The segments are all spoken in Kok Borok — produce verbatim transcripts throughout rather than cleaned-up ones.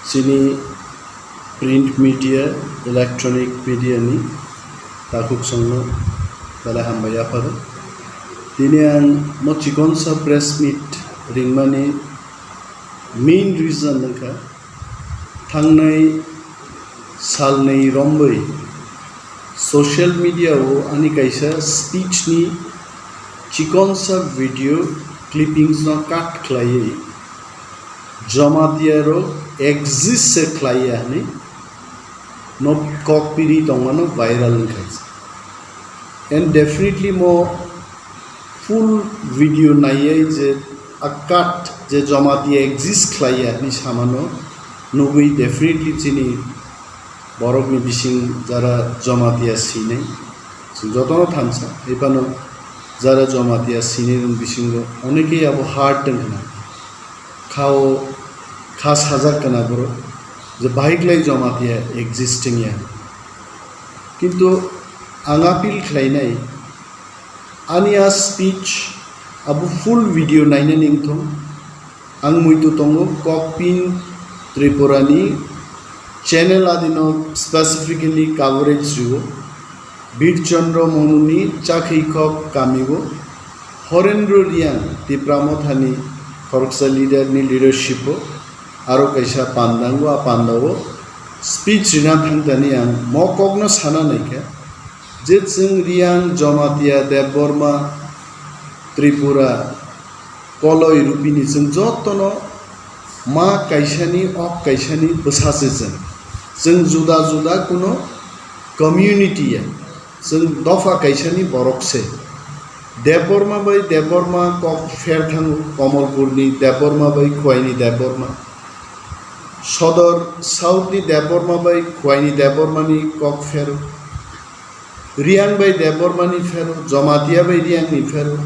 Chini print media, electronic media ni takhuk songno belai hambai yapharo. Tini ang mo chikonsa press meet ringmani main reason wngkha, thangnai salnwi romwi social media o ani kaisa speech ni chikonsa video clippings no cut khlaiwi Jamatia rok exist se khlaiya hwnwi no kok piri tongmano viral wngkha. And definitely mo full video naiwi je a cut je Jamatia exist khlaiya hwnwi samano nugwi definitely chini borokni bising jara Jamatia sinai, chwng jotono thansa, hai phano jara Jamatia sinai rok bisingo onekei abo hard wngkha, khao kha sajak kana borok je bahai klai Jamatia existing ya. Kintu ang appeal khlainai, ani a speech abo full video nainani wngthong. Ang muitu tongo Kokpin Tripura ni channel adino specifically coverage rio. Bir Chandra Monu ni Chakhikok kamio Horendro Riang Tipra Motha ni khoroksa leader ni leadership o aro kaisa pandango, a pandao speech rina thangtani ang mo kokno sana naikha je chwng Riang, Jamatia, Debbarma, Tripura, Koloi, Rupini chwng jotono ma kaisani, ok kaisani bwsa se chwng. Chwng juda juda kuno community ya, chwng dopha kaisani borok se. Debbarma bai Debbarma kok pher thango, Komolpurni Debbarma bai Khwaini Debbarma. Sodor South ni Debbarma bai Khwaini Debbarmani kok phero. Riang bai Debbarmani phero, Jamatia bai Riangni phero.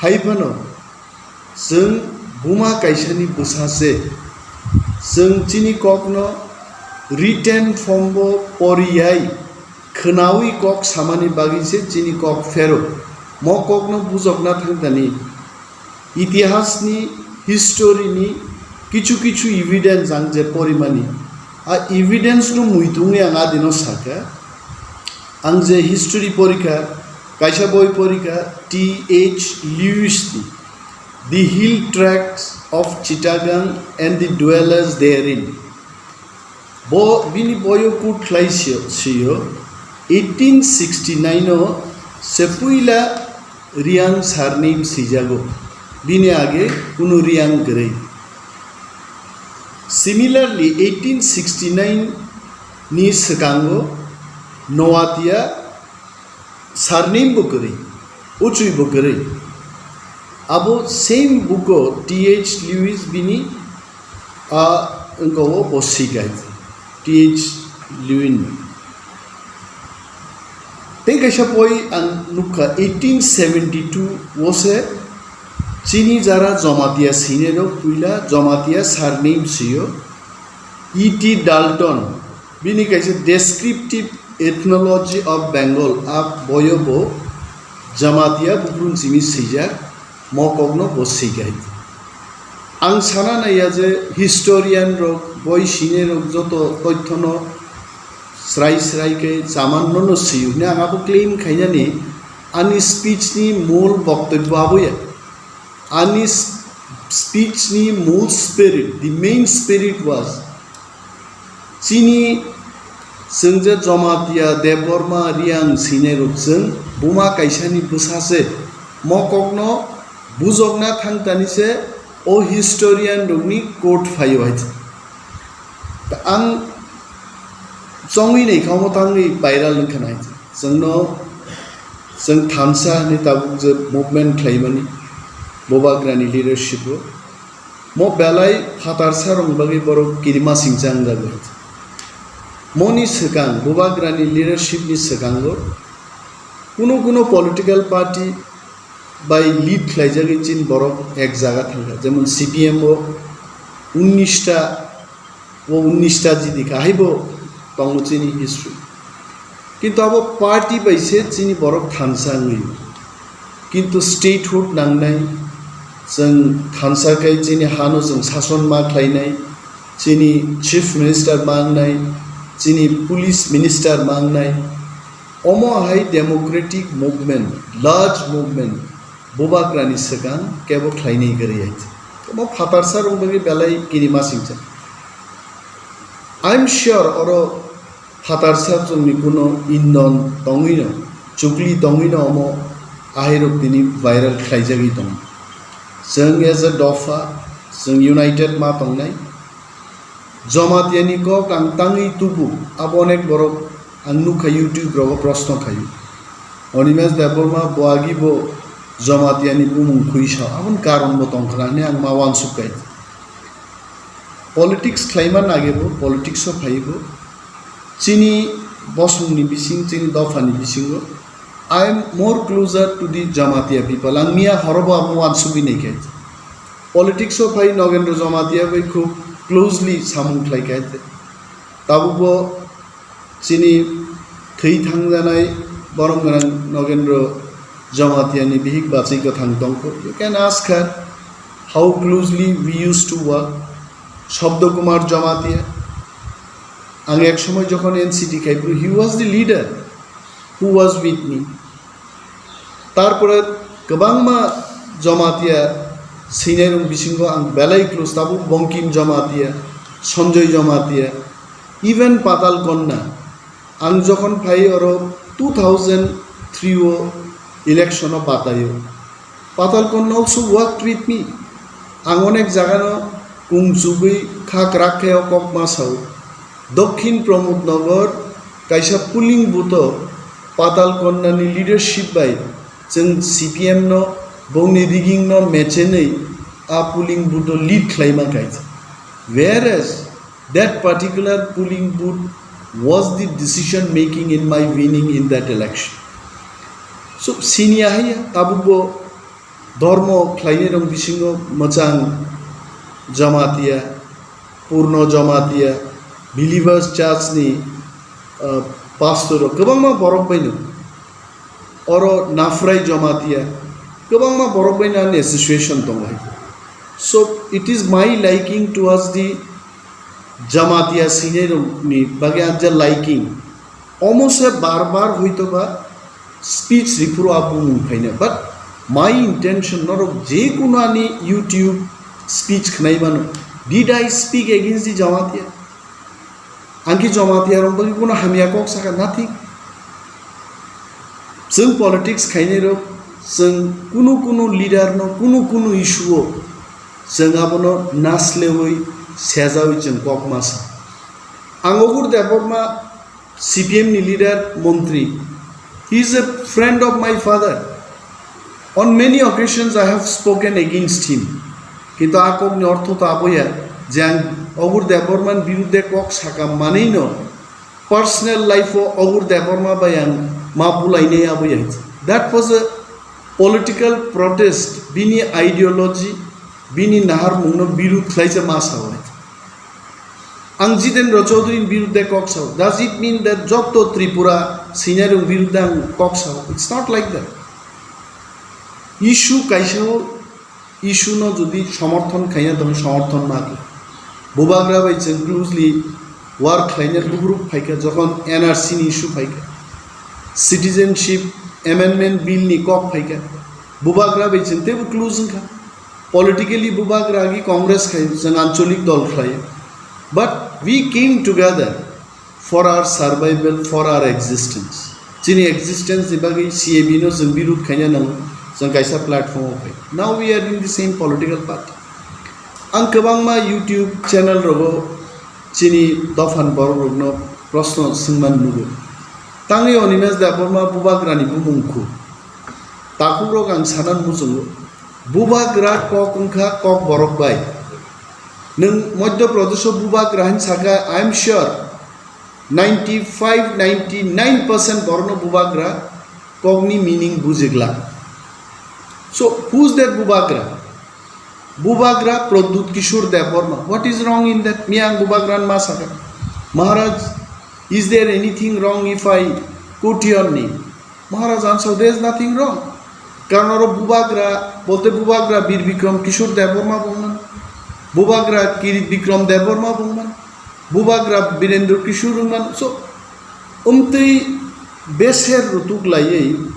Hai phano chwng buma kaisani bwsa se. Chwng chini kokno written form bo poriyai, khwnawi kok samani bagwi se chini kok phero. Mo kokno bujokna thangtani. Itihasni, history ni kichu kichu evidence ang je porimani, a evidence no muitungwi ang adino sakha. Ang je history porikha, kaisa boi porikha T H Lewis ni The Hill Tracts of Chittagong and the Dwellers Therein. Bo bini boyo quote khlai sio, sio, eighteen sixty-nine o se puila Riang surname swijago, bini age kunu Riang kwrwi. Similarly, eighteen sixty-nine ni swkango Noatia surname bo kwrwi, uchwi bo kwrwi. Abo same book o T H Lewis bini a wngkha o bo swikai T H Lewin. Tei kaisa poi ang nukha eighteen seventy-two o se chini jara Jamatia sine rok puila Jamatia surname sio E T Dalton, bini kaisa Descriptive Ethnology of Bengal, a boyo bo Jamatia bukrun simi swijak, mo kokno bo swikai. Ang sana naiya je historian rok, boi sine rok joto toithono srai srai khe chaman nono sio hwnwi ang abo claim khainani ani speech ni mul boktobyo aboya. Ani s-, speech ni mul spirit, the main spirit was, chini chwng je Jamatia, Debbarma, Riang sine rok chwng buma kaisani bwsa se, mo kokno bujokna thangtani se o historian rokni quote phaio hai. Ang chongwi naikha omo tangwi viral wngkha nai. Chwngno, chwng thansa hwnwi tabuk je movement khlaimani, Bubagrani leadership o. Mo belai phatarsa rokni bagwi borok kirima singcha wngjago. Moni swkang, Bubagrani leadership ni swkango kuno kuno political party bai lead khlaijagwi chini borok ek jaga thangkha, jemon C P M o unnish ta, o unnish ta jidi kha, haibo tongo chini history. Kintu abo party bai se chini borok thansa wngwi. Kintu statehood nangnai, chwng thansa khai chini hano chwng sason ma khlainai, chini Chief Minister mangnai, chini Police Minister mangnai, omo hai democratic movement, large movement, bubagrani swkang kebo khlainai kwrwi hai. Omo phatarsa rok bagwi belai kini masingcha. I'm sure oro phatarsa chwngni kuno indon tongwino, chukli tongwino omo ahairok tini viral khlaijagwi tongo. Chwng as a dopha, chwng united ma tongnai. Jamatia ni kok ang tangwi tubu, abo onek borok ang nukha YouTube rogo proshno khaio. Animesh Debbarma bo agi bo Jamatia ni bumung khui sao, aboni karon bo tongkha hwnwi ang ma uansuk kai. Politics khlaima nage bo, politics o phai bo. Chini bosong ni bising, chini dopha ni bisingo, I am more closer to the Jamatia people. Ang miya horo bo abo uansugwi nai khe. Politics o phai Nogendra Jamatia bai khub closely samung khlai khe. Tabuk bo chini thwi thangjanai borom gwnang Nogendra Jamatia ni bihik bachwi kwthang tongkho. You can ask her how closely we used to work. Shabda Kumar Jamatia. Ang ek somoi jokhon N C T khai phuru, he was the leader who was with me. Tarpore kwbangma Jamatia swinai rok bisingo ang belai close, tabuk Bankim Jamatia, Sanjoy Jamatia, even Patal Kanya. Ang jokhon phai oro two thousand three o election o bataio. Patal Kanya also worked with me. Ang onek jagano kung chugwi kha kwrak khe o kok ma sao. Dokhin Pramod Nagar kaisa polling booth o Patal Kanya ni leadership bai chwng C P M no bongni rigging no mechenwi a polling booth o lead khlaima kaisa. Whereas that particular polling booth was the decision making in my winning in that election. So, sini ahai tabuk bo dormo khlainai rok bisingo mwchang Jamatia, Purno Jamatia, Believers Church ni, uh, pastor rok kwbangma borok baino. Oro Nafrai Jamatia, kwbangma borok baino ani association tongo hai. So, it is my liking towards the Jamatia swinai rok ni bagwi ang je liking. Omo se bar bar hoito ba speech riphuru a bumung phaina. But my intention, norok je kuno ani YouTube speech khnai mano, did I speak against the Jamatia? Ang ki Jamatia rok bagwi kuno hamya kok saka? Nothing. Chwng politics khainai rok, chwng kunu kunu leader no, kunu kunu issue o chwng abono naslewi sejawi chwng kok masa. Ang Ogur Debbarma, C P M ni leader, montri, he is a friend of my father. On many occasions I have spoken against him. Kintu a kokni ortho to aboya je ang Ogur Debbarma ni birudde kok saka manwino personal life o Ogur Debbarma bai ang ma bulainai aboya. That was a political protest, bini ideology, bini naharmungno birud khlaisa ma sao. Ang Jitendra Chaudhary ni birudde kok sao. Does it mean that joto Tripura swinai rok birudde ang kok sao? It's not like that. Issue kaisa o, issue no jodi somorthon khaina tong somorthon ma khe. Bubagra bai chwng closely work khlaina bugruk phaikha jokhon N R C ni issue phaikha, citizenship amendment bill ni kok phaikha, Bubagra bai chwng teibo close wngkha. Politically Bubagra agi Congress khai, chwng ancholik dol khlai. But we came together for our survival, for our existence. Chini existence ni bagwi C A B no chwng birud khaina nango, chwng kaisa platform o phai. Now we are in the same political party. Ang kwbangma YouTube channel rogo chini dophan borok rokno proshno swngmani nugo. Tangwi Animesh Debbarma Bubagrani bumung khu. Takhukrok ang sana muchungo. Bubagra kok wngkha kok borok bai. Nwng Madhya Pradesh o Bubagra hin saka, I am sure ninety five, ninety nine percent borokno Bubagra kokni meaning bujigla. So, who's that Bubagra? Bubagra Pradyut Kishore Debbarma. What is wrong in that? Miya ang Bubagra ma saka. Maharaj, is there anything wrong if I quote your name? Maharaj answered, there is nothing wrong. Karon oro Bubagra, bolte Bubagra Bir Bikram Kishore Debbarma bongmani. Bubagra Kirit Bikram Debbarma bungman, Bubagra Birendra Kishore bungman. So, umtwi beser rutuk laiwi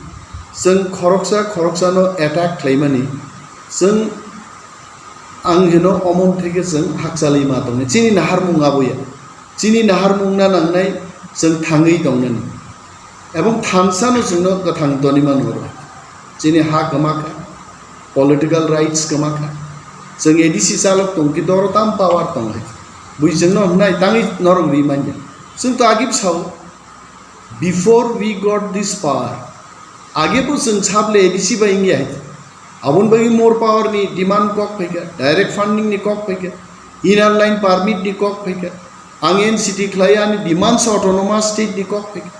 chwng khoroksa khoroksano attack khlaimani, chwng ang hino omon theke chwng hakchalwi ma tongnai. Chini naharmung aboya. Chini naharmung na nangnai chwng thangwi tongnani. Ebong thansa no chwngno kwthang toni mano oro. Chini ha kwma kha, political rights kwma kha. Chwng A D C chalok tong khe doro tam power tong hai. Bui chwngno hnai tangwi norok ri manya. Chwng to agib sao, before we got this power, age bo chwng sable A D C bai wngya hai. Aboni bagwi more power ni demand kok phaikha, direct funding ni kok phaikha, inner line permit ni kok phaikha. Ang N C T khlai ani demands autonomous state ni kok phaikha.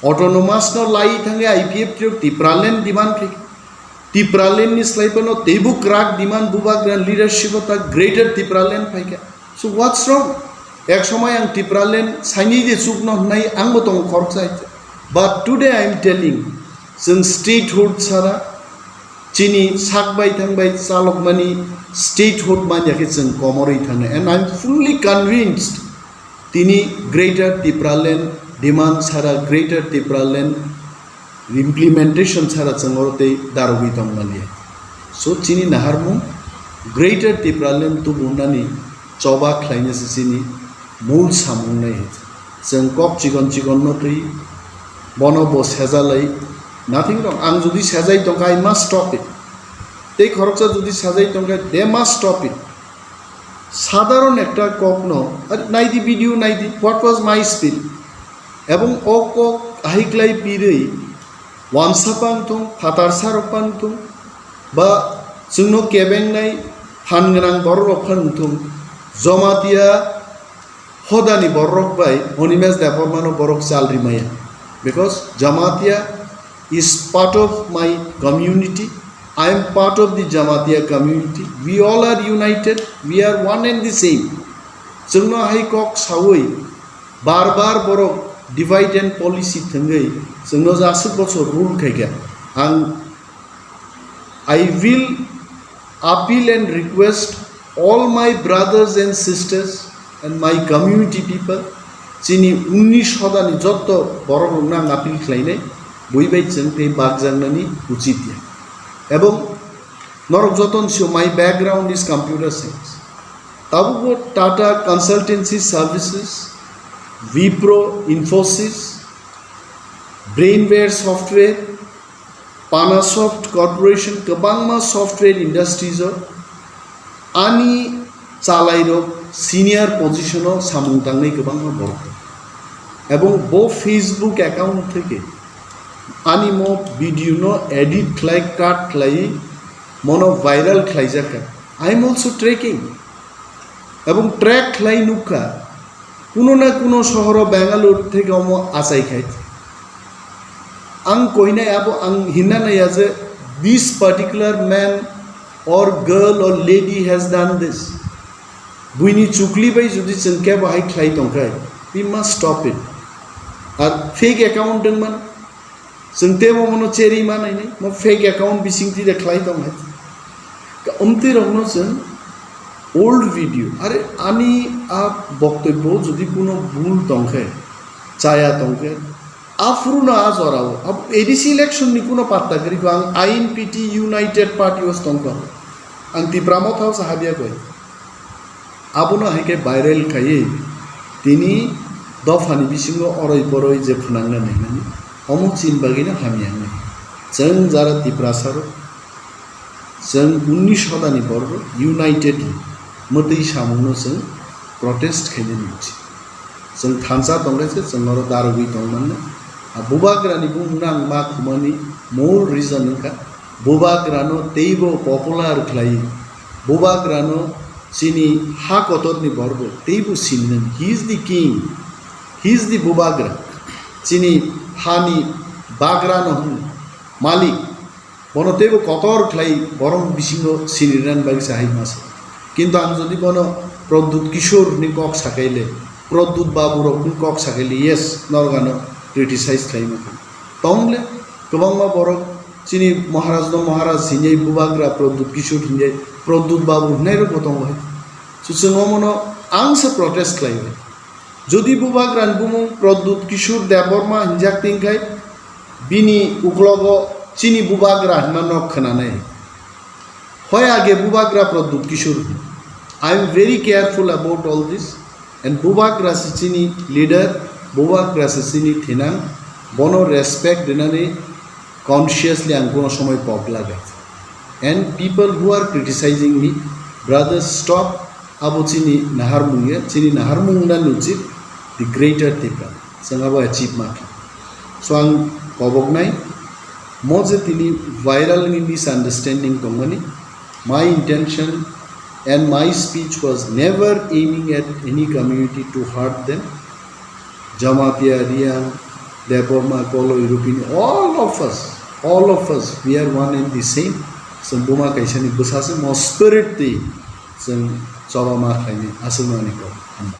Autonomous no lai thangwi I P F T rok Tipraland demand phaikha. Tipraland ni slai phano teibo kwrak demand Bubagra leadership o ta Greater Tipraland phaikha. So what's wrong? Ek somoi ang Tipraland saini de chukno hnai ang bo tongo khoroksa hai. But today I am telling, chwng statehood sara chini sak bai thang bai chalokmani statehood manya khe chwng komorwi thangna. And I am fully convinced tini Greater Tipraland demand sara, Greater Tipraland implementation sara chwng oro tei darogwi tong manya. So chini naharmung Greater Tipraland tubunani choba khlaina se chini mul samung nai. Chwng kok chikon chikon no twi bono bo sejalai. Nothing wrong. Ang jodi sejai tongkha, I must stop it. Tei khoroksa jodi sejai tongkha, they must stop it. Sadharon ekta kokno, ar naidi video naidi, what was my speech? Ebong o kok ahiklai pirwi, wansapang thung, phatarsa rokpang thung, ba chwngno kebengnai phan gwnang borok rok phano thung, Jamatia hodani borok bai Animesh Debbarmano borok chal rimaya. Because Jamatia is part of my community. I am part of the Jamatia community. We all are united. We are one and the same. Chwngno hai kok sawi bar bar borok divide and policy thwngwi chwngno jaswk bochor rule khaikha. Ang I will appeal and request all my brothers and sisters and my community people, chini unnish hodani jotto borok rokno ang appeal khlainai, bui bai chwng tei bakjaknani uchit ya. Ebong norok joton sio, my background is computer science. Tabukbo Tata Consultancy Services, Wipro, Infosys, Brainware Software, Panasoft Corporation, kwbangma software industries o ani chalairok senior position o samung tangnai kwbangma borok. Ebong bo Facebook account theke ani mo video no edit khlai, cut khlai, mono viral khlaijak kha. I am also tracking. Ebong track khlai nukha, kuno na kuno sohoro Bangalore theke omo achai khai. Ang koinai abo ang hinna naiya je this particular man or girl or lady has done this. Buini chukli bai jodi chwng kebo hai khlai tongkhai, we must stop it. Ar fake account dengman, chwng tebo mono cherwi manai ni, mo fake account bising twi de khlai tong hai. Ka umtwi rokno chwng old video, are ani a boktobbo jodi kuno bul tongkhe, chaya tongkhe, a phuruno a jorao, ab-, A D C election ni kuno patta kwrwi kho, ang I N P T United Party o tongkho, ang Tipra Motha o sahabya koi. Abono hai khe viral khaiwi tini dophani bisingo oroi poroi je phwnangna nainani, omo chini bagwino hamya wngnai. Chwng jara Tiprasa rok, chwng unnish hodani borok unitedly mwtwi samungno chwng protest khainani uchi. Chwng thansa tongkhe se chwng oro darogwi tongmannai. A Bubagrani bumungno ang ma khumani mol reason wngkha, Bubagrano teibo popular khlai, Bubagrano chini ha kotorni borok teibo sinmani. He is the king, he is the Bubagra, chini hani bagrano hwn malik. Bono teibo kotor khlai borok bisingo sinirnani bagwi se hai masa. Kintu ang jodi bono Pradyut Kishore ni kok sakaile, Pradyut Babu rok ni kok sakaile, yes, norok ano criticize khlai mano. Tongle kwbangma borok chini Maharaj no Maharaj hinjai, Bubagra Pradyut Kishore hinjai, Pradyut Babu hinai rok bo tongo hai. So chwng omono ang se protest khlaiwi. Jodi bubagrani bumung Pradyut Kishore Debbarma hinjak tongkhai, bini uklogo chini bubagra hinma nok khwnanai. Hoi age bubagra Pradyut Kishore. I am very careful about all this. And bubagra se chini leader, bubagra se chini thinang, bono respect rinani consciously ang kono somoi pok lagai. And people who are criticizing me, brothers, stop. Abo chini naharmung ya, chini naharmung na nuchit, the greater Tipra. Chwng abo achieve ma khe. So ang koboknai, mo je tini viral ni misunderstanding tongmani, my intention and my speech was never aiming at any community to hurt them. Jamatia, Riang, Debbarma, Koloi, Rupini, all of us, all of us, we are one and the same. Chwng buma kaisani bwsasi mo spirit twi chwng choba ma khlaini aswkmani kok.